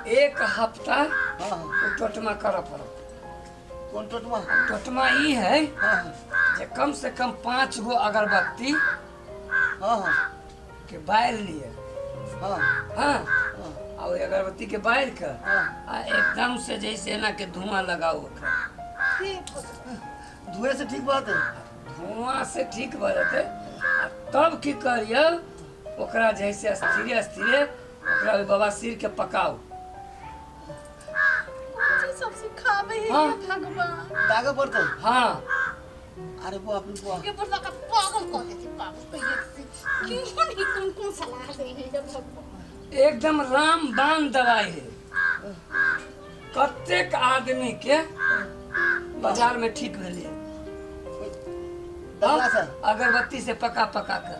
एक हफ्ता हाँ हाँ ओ टोटमा करऽ पड़त। कोन टोटमा? टोटमा ई है हाँ हाँ जे कम से कम 5 गो अगरबत्ती हाँ हाँ के बारि लिए। हाँ हाँ हाँ आ ओहि अगरबत्ती के बारि के हाँ आ एकदम से जैसे एना के धुआं लगाओ ओकरा। धुएं से ठीक बात है। धुआं से ठीक भऽ जेतै आ तब की करियौ ओकरा जैसे स्थिरे स्थिरे ओकरा ओहि बवासीर के पकाउ। कोन चीज सब सिखाबे है हाँ। ये भगवान? दागे पड़तै। हाँ। अरे बाप रे बाप। ये बुढ़वा का पागल कह देते पागल कहिए से। क्यों नहीं कौन कौन सलाह दे है ये भगवान? एकदम रामबाण दवाई है। कतेक आदमी के बाजार में ठीक भेलै दवा से? अगरबत्ती से पका पका कर।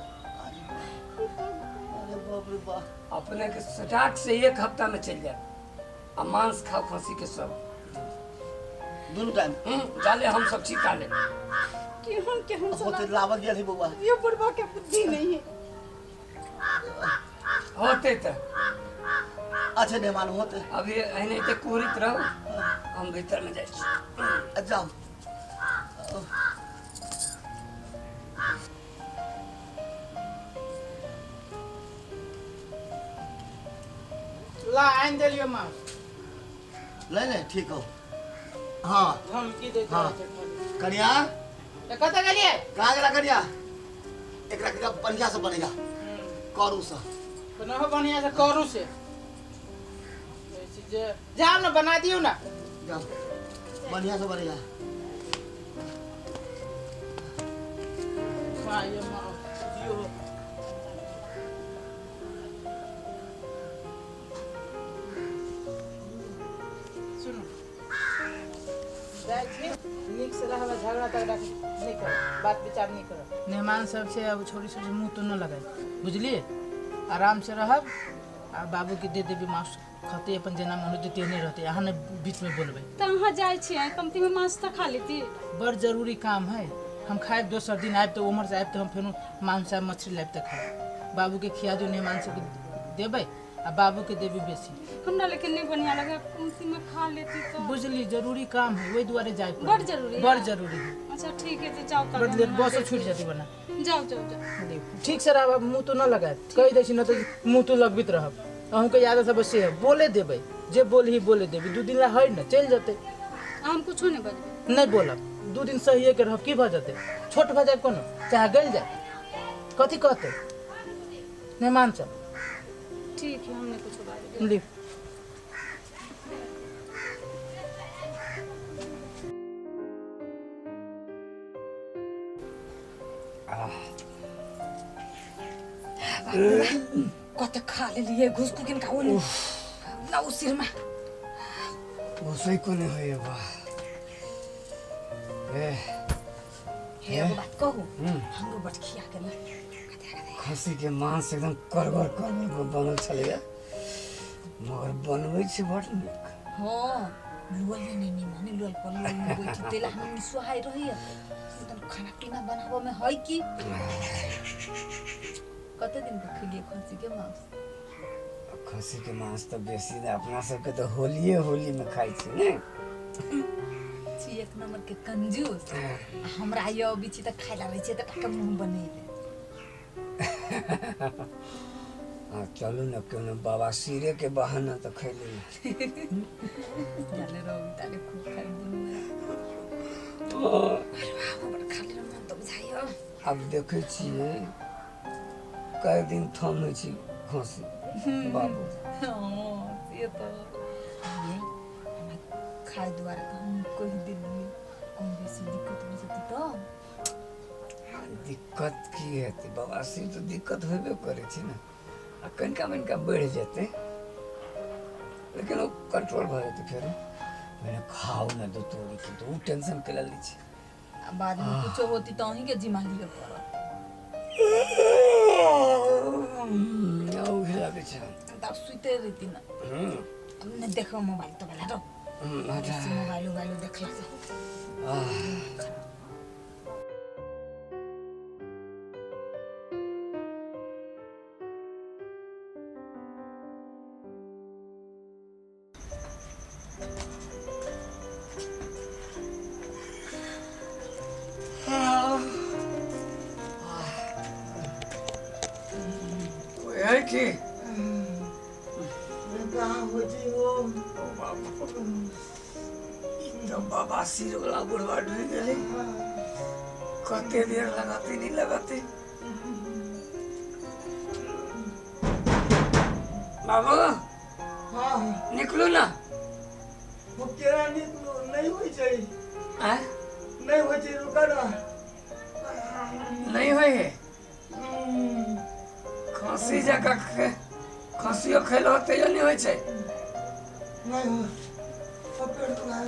अरे बाप रे बाप। अपने के सटाक से एक हफ्ता में चल जाए आ मांस खाओ खसी के सब दुनू टाइम। जाले हम सब ठीक ले। केहन केहन होते सलाह? लावल गेल है बउआ। ये बुढ़वा के बुद्धि नहीं है। होते तो अच्छा नहीं मालूम होते। अभी एहने ते कुहरित रहो, हम भीतर में जाइ छी। जाओ। ला आनि देलियो मांस। ले ले ठीक हो। हाँ। धमकी दैत हाँ। रहै छै खाली। कनिया? तऽ कतऽ गेलियै? कहाँ गेला कनिया? एकरा के बढ़िया से बनेगा। करू से। बनाहो बढ़िया से करू से। जे जाओ ना बना दियो ना। जाओ। बढ़िया से बनेगा। वाह, ये माँ, जियो। सुनू। जाइ छी, नीक से रहबै, झगड़ा तगड़ा नहि करब, बात विचार नहि करब। मेहमान सब छै, अब छोरी सब मुँह तो न लगाए, बुझलिए? आराम से रहब आ बाबू के दे देबी मांस खते अपन जेना मन होतै तेहने रहतै, अहाँ ने बीच में बोलबै। तऽ अहाँ जाइ छियै कमती में मांस तऽ खा लेती। बड़ जरूरी काम है, हम खायब दोसर दिन आयब तऽ उम्हर से आयब तऽ हम फेनो मांस आ मछली लायब तऽ खायब। बाबू के खिया दियौ, मेहमान सबके देबै आ बाबू के देबी बेसी। हमरा लेकिन नहीं बढ़िया लगे, कमती में खा लेती तो। बुझली जरूरी काम है, वही दुआरे जाय पड़त। बड़ जरूरी है। बड़ जरूरी है। अच्छा ठीक है तो जाओ तब। बड़ लेट बसो छूट जाती बना। जाओ जाओ जाओ। ठीक से रहब, मुँह तो न लगायब, कहि दै छी न तऽ मुँह तो लगबैत रहब। अहूँके याद सब से है, बोले देबै, जे बोलही बोले देबै, 2 दिन ला है न चलि जेतै। हम कुछो नहीं बजबै। नहीं बोलब, 2 दिन सहिए के रहब, की भऽ जेतै? छोट भऽ जायब कोनो, चाहे गलि जाय, कथी कहतै? नहीं मान सब। ठीक है, हम नहीं कुछो बाजबै। ली। कते खा लेलिए घुसकू किन खाओ ने लाउ सिरमा। घुसै को नहीं होइए बा। ए हे एगो बात कहू, हमरो बड़ खिया के ना। खसी के मांस एकदम करगर करगर के बनल छलैया, मगर बनबै छै बड़ नीक। हाँ, लुअल नहीं निमन लुअल पर लुअल में बैठी तेला हम सुहाई रहैया। एकदम खाना पीना बनाबो में है की कते दिन पर खेलिए खसी के मांस? खसी के मांस तो बेसी ना, अपना सबके तो होलिये होली में खाइ छी ने। छी एक नंबर के कंजूस। हमरा यो अबै छी त खाइ लागै छी त काका मुँह बनेले। हाँ चलू न, कोनो बवासीरे के बहाना तो खैली ना। जाले रहो ताले खूब खाइ दुनू। अरे बाबा, बड़ खाली मन तो बुझाइयो। अब देखै छियै कए दिन थमै छी खसी बाबू। हाँ, से तो ये हमरा खाइ दुआरे तो हम कहि देलियै, कम बेसी दिक्कत हो जेतै तो। दिक्कत की हेतै? बवासीर तो दिक्कत होबे करै छै ने, आ कनिका मनिका बढ़ि जेतै, लेकिन ओ कंट्रोल भऽ जेतै फेरो। पहिने खाउ ने दू तोरी के, तो उ टेंशन के लै छै। आ बाद में कुछो होती तो अहीं के जिम्मा लिअ पड़त। औघ लागै छै। तब सुते रहती ना। नहीं देखो मोबाइल तो भला रहो। अच्छा। मोबाइल उबाइल देखला से। की? कहाँ होइ छै ओ? ओ बाबू, ई तऽ बवासीर वाला बुढ़वा ढुकि गेलै। कते देर लगतै नहि लगतै? बाबू। हाँ। निकलू ना। ओ केना निकलू? नहि होइ छै। आँय? नहि होइ छै, रुका ना। नहीं होइ है? खांसी जकाँ खांसियो खेलो तैयो नहि होइ छै? नहि होइ, ओ पेट दुखाय।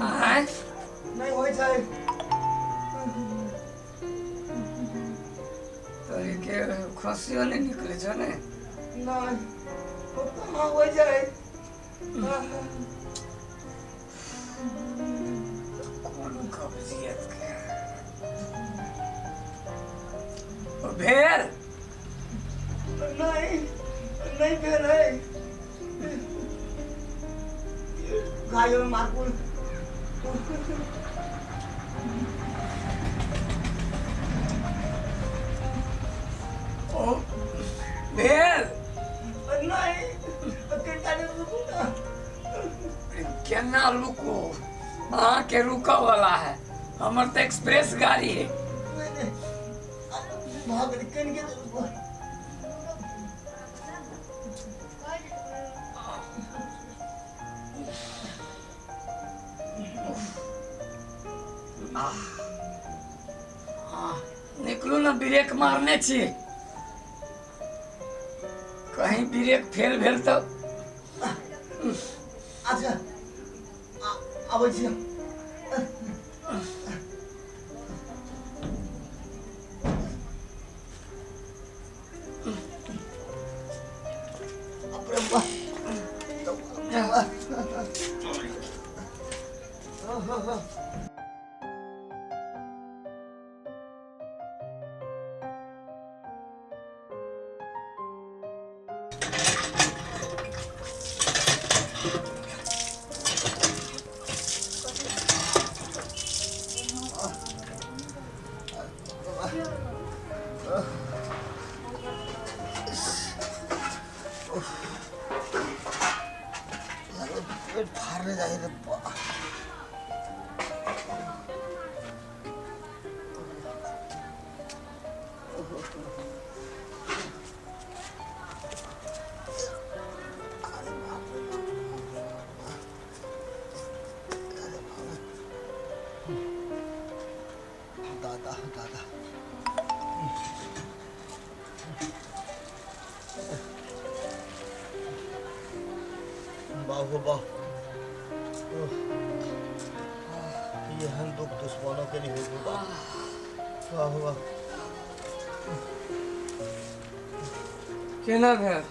आँय? नहि होइ छै। तोरी के, खांसियो नहि निकलै छौ ने? नहि, ओ कहाँ होइ छै। कोन कब्जियत के ओ भेल? नहीं, नहीं भेल है। गाय मारकुल। ओ भेल? नहीं, कनिटा ने रुकू ना। केना रुकू? अहाँके रुकऽ वाला है? हमर तऽ एक्सप्रेस गाड़ी है। नहीं नहीं, अरे भऽ गेलै, कनिके रुकू। आह, आह, निकलू ने, ब्रेक मारने छी, कहीं ब्रेक फेल भेल तऽ। अच्छा, आबै छी। बाप रे बाप। पेट फाड़ने जाइ रे बा। अरे बाप रे बाप। अरे बाप रे। दादा दादा। बाहु बाह। एहन दुख दुश्मनों के नहीं होई बाप। वाह वाह। केना भेल?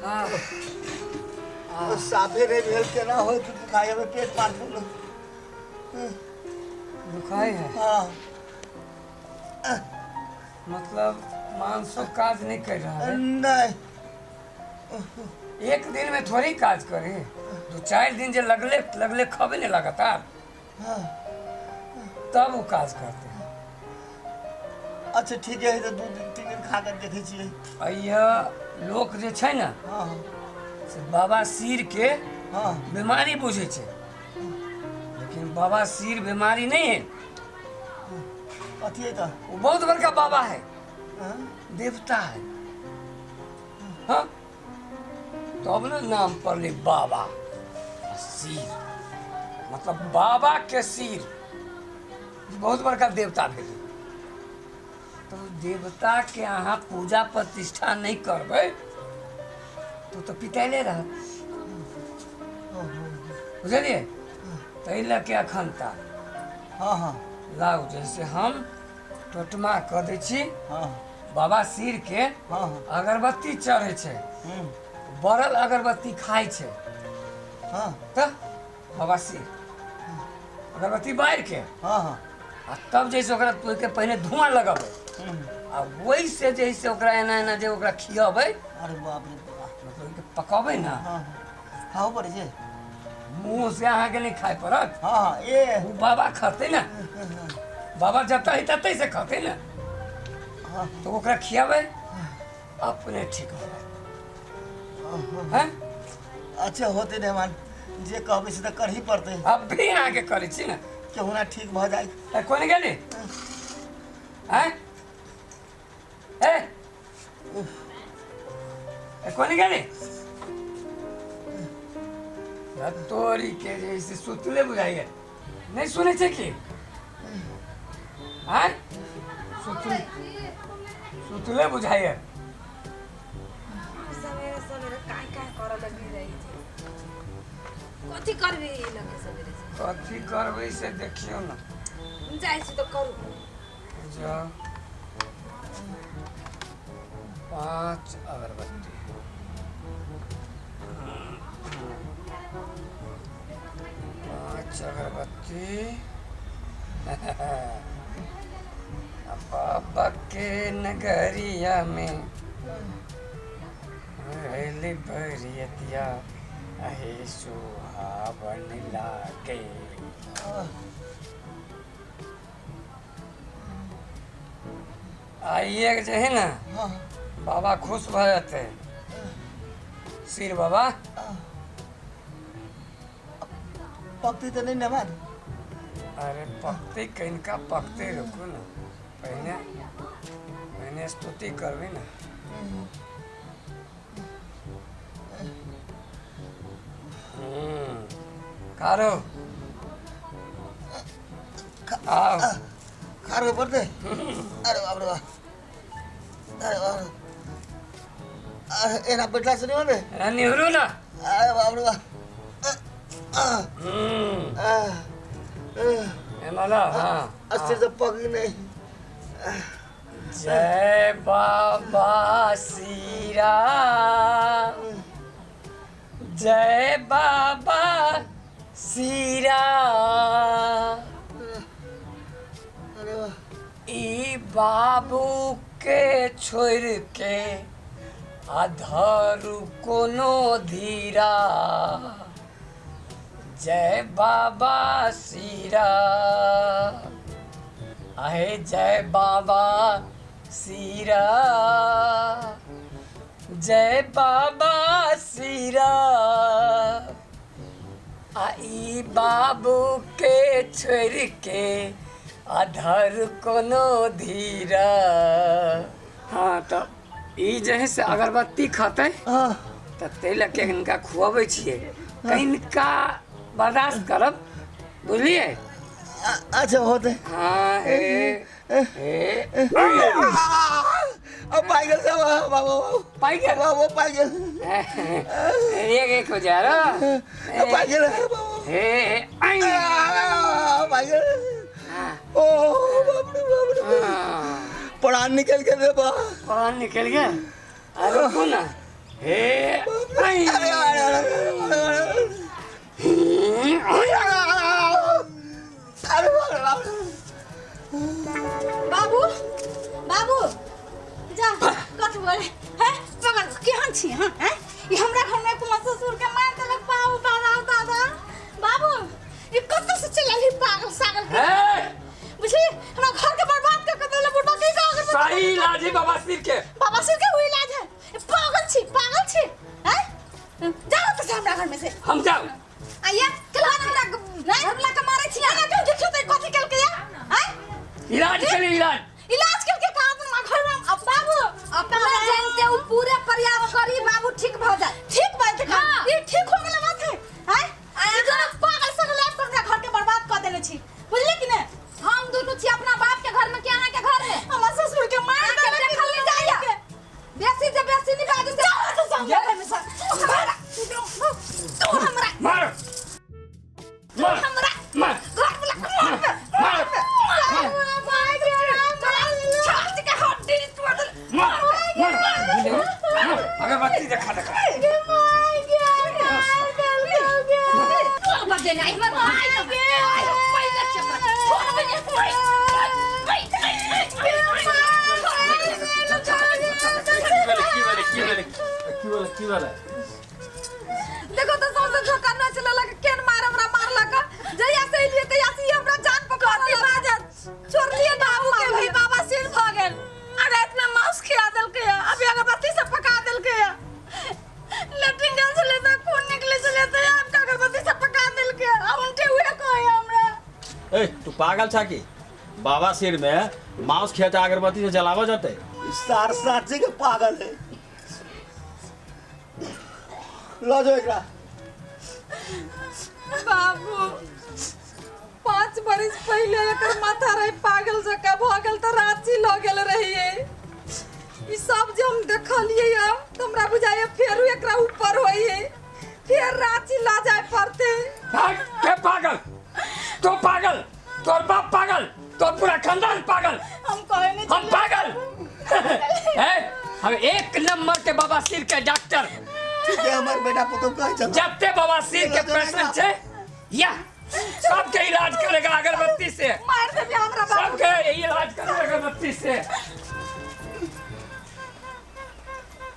आह, साफे नहीं भेल, केना होय? दुखाय में पेट मारफुल। दुखाई है? हाँ। मतलब मांसो काज नहीं कर रहा है? नहीं। एक दिन में थोड़ी काज करे, 2-4 दिन जे लगले लगले खबे नहीं लगातार, हाँ। तब वो काज करते हैं। अच्छा, ठीक है, तो 2 दिन 3 दिन खा कर देखै छियै। अइया लोक जे छै ने, हाँ से बाबा सिर के बीमारी बुझै छै, लेकिन बाबा सिर बीमारी नहीं है। कथी है तऽ? वो बहुत बड़का बाबा है। हाँ? देवता है। हाँ, तब ने नाम पड़ले बाबा आ सिर, मतलब बाबा के सिर बहुत बड़का देवता भेलै। तो देवता के अहाँ पूजा प्रतिष्ठा नहीं करबै तो पिटाइले रहत, बुझलियै? ताहि लऽ के अखन तक हाँ हाँ लाउ, जैसे हम टोटमा कऽ दै छी बाबा सिर के। हाँ हाँ अगरबत्ती चढ़ै छै, बरल अगरबत्ती खाइ छै। तऽ बाबा सिर अगरबत्ती बारि के हाँ हाँ आ तब जैसे ओकरा ओहिके पहिने धुआं लगबै आ ओहिसे जैसे ओकरा एना एना जे ओकरा खियबै। अरे बाप रे बाप। मतलब ओहिके पकबै ने। हाँ खाओ पड़ै छै। मुँह से अहाँके नहि खाय पड़त। हाँ हाँ ए। ओ बाबा खतै ने, बाबा जतऽ है ततै से खतै ने। हाँ। तऽ ओकरा खियाबै अपने ठीक हो जायत। हैं? अच्छा होते मेहमान, जे कहबै से तऽ करही पड़तै। अभी अहाँके करै छी ने। केहुना ठीक भऽ जाय। ए, कोन गेली? हैं? ए, ए, कोन गेली? तोरी के जैसे सुतले बुझाइए, नहीं सुनै छै की? हैं? सुतले सुतले बुझाइए। सवेरे सवेरे काय काय करऽ लगी रही छै? कथी करबे ई लगे सवेरे से? कथी करबै से देखियौ ने। हम जाइ छी तऽ करू। जाओ। 5 अगरबत्ती, 5 अगरबत्ती। बाबा के नगरिया में रहली बरियतिया, अहे सुहावन लागे। आइए जे है ना, बाबा खुश भऽ जेतै। सिर बाबा पकती तऽ नहि मेहमान? अरे पकते कनिका पकते, रुकू ने, पहिने पहिने स्तुति करबै ने। कारो आओ। खारबे पड़तै? अरे बाप रे बाप, अरे बाप रे, अरे एना बैठला से नहि होतै? एना निहरू ना। अरे बाप रे बाप। एना हाँ। अस्थिर से पकी नहीं। जय बाबा श्री राम, जय बाबा श्री राम। अरे वाह। ई बाबू के छोड़ के अधरू कोनो धीरा, जय बाबा श्री राम। आहे जय बाबा श्री राम, जय बाबा श्री राम। आ ई बाबू के छोड़ के अधर कोनो धीरा। हाँ तऽ ई जे है से अगरबत्ती खतै तऽ ताहि लऽ के हिनका खुअबै छियै, कनिका बर्दाश्त करब, बुझलियै? अच्छा होते। हाँ हे हे। अब पाइ गेल सब बाबू। पाइ गेल? बाबू पाइ गेल। एक एक हो जा रहा। पाइ गेल बाबू। हे हे आई। पाइ गेल। ओ बाप रे बाप रे, प्राण निकल गेल रे बा। प्राण निकल गेल? अरे रुकू ना। हे आई। अरे अरे अरे अरे बाप रे बाप रे। बाबू बाबू जा, कथी बोले हैं? पकड़ केहन छी? हां हैं, ई हमरा घर में कुमार ससुर के मार देलक। बाबू दादा दादा बाबू, ई कतऽ से चलि आयल पागल सागल के? बुझली हमरा घर के बर्बाद कर के देले बुढ़बा के। का अगर सही इलाज है बाबा सिर के। बाबा सिर के हुई इलाज है? ई पागल छी, पागल छी। हैं, जाओ तो से हमरा घर में से। हम जाओ। आइया चल हमरा घर ला के मारै छी ना। क्यों देखियो त कथी केलकै या? हैं, इलाज के लिए इलाज इलाज करके कहा तुम घर में? अब बाबू अपना जानते उ पूरे प्रयास करी बाबू ठीक भ जाए। ठीक बात है। हां ये ठीक हो गेला बात है। हैं, ई दोनों पागल सगल आप हमरा घर के बर्बाद कर देले छी, बुझले कि ने? हम दोनों छी अपना बाप के घर में के अहाँ के घर में? हमर ससुर के मार देले। देखल नहीं जाइए, बेसी से बेसी नहीं बाजू से। जाओ तो हमरा घर में से। तू हमरा मार मार हमरा मार घर वाला मार मार मार छाती के हड्डी तोड़ देले। मार मार मार अगरबत्ती देखा देखा। गे my गे तोड़ बजे नहीं मर आई आई पैसा चक्कर छोड़ बजे। की भेलै की भेलै की भेलै? देखो तो सबसे धोखा न चललक, केन मार हमरा मारलक। जहिया से एलियै तहिया से हमरा जान पकड़ बाजत छोड़लियै बाबू के भी बाबा सिर भ गेल। आ रात में मांस खिया देलकै। अभी अगरबत्ती पागल छा की बाबा सिर में मांस खेता अगरबत्ती से जलावा जाते। सार साची के पागल है। लो जो एकरा। बाबू 5 बरिस पहले एकर माथा रहे पागल जका भ गेल त रांची ल गेल रहिए। ई सब जे हम देखलिए या त हमरा बुझाइए फेरू एकरा ऊपर होई है, फिर रांची ल जाए पड़ते। के पागल? तू पागल, तोर बाप पागल, तोर पूरा खानदान पागल। हम कहे नहीं हम पागल है, हम एक नंबर के बाबा सिर के डॉक्टर। ठीक है हमारे बेटा पुतों का चल जबते बाबा सिर के पेशेंट छे या सबके इलाज करेगा अगरबत्ती से। मार देबे हमरा बाबू सबके इलाज करेगा अगरबत्ती से।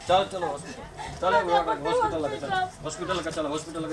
चलो चलो हॉस्पिटल चलो, हॉस्पिटल लगे चलो, हॉस्पिटल लगे चलो, हॉस्पिटल लगे।